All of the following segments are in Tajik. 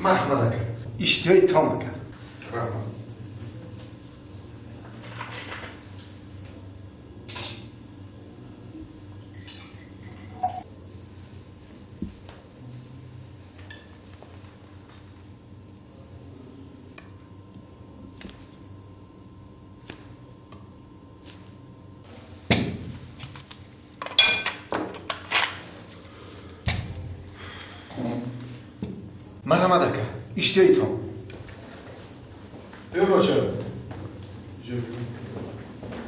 Марҳамат, ака, иштиҳои том, ака. Раҳмат. Марҳамат, ака, иштиҳои том. Э, бача.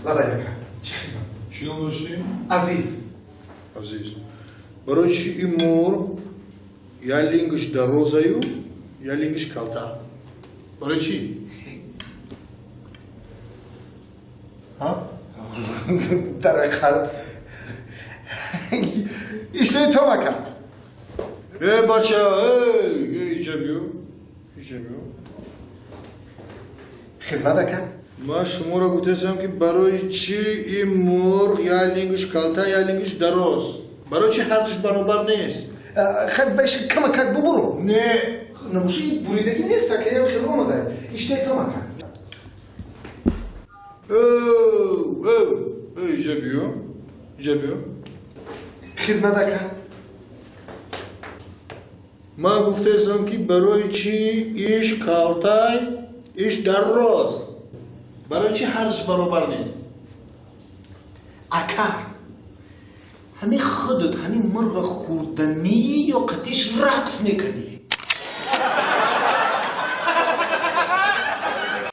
Лабай, ака, чӣ хизмат? Чӣ ном доштӣ? Азиз. Азиз, барои чӣ ин мурғ як лингаш дарозаю, як лингаш калта? Барои чӣ? Ҳа, дар ҳақиқат, иштиҳои том, ака. Э, бача, э, иҷа биё, иҷа биё. Хизмат, ака. Ман шуморо гуфтаистам, ки барои чӣ ин мурғ як лингаш калта, як лингаш дароз? Барои чӣ ҳардуш баробар нест? Хай, беш камакак бубуру. Не. Набоши, буридагӣ нест, ака, ям хело омада. Иштиҳои том, ака. Иҷа биё, иҷа биё. Хизмат, ака. Ман гуфтаистам, ки барои чӣ иш калтай, иш дароз? Барои чӣ ҳардуш баробар нест? Ака, ҳамин худат ҳамин мурға хӯрданӣ ё қатиш рақс мекунӣ?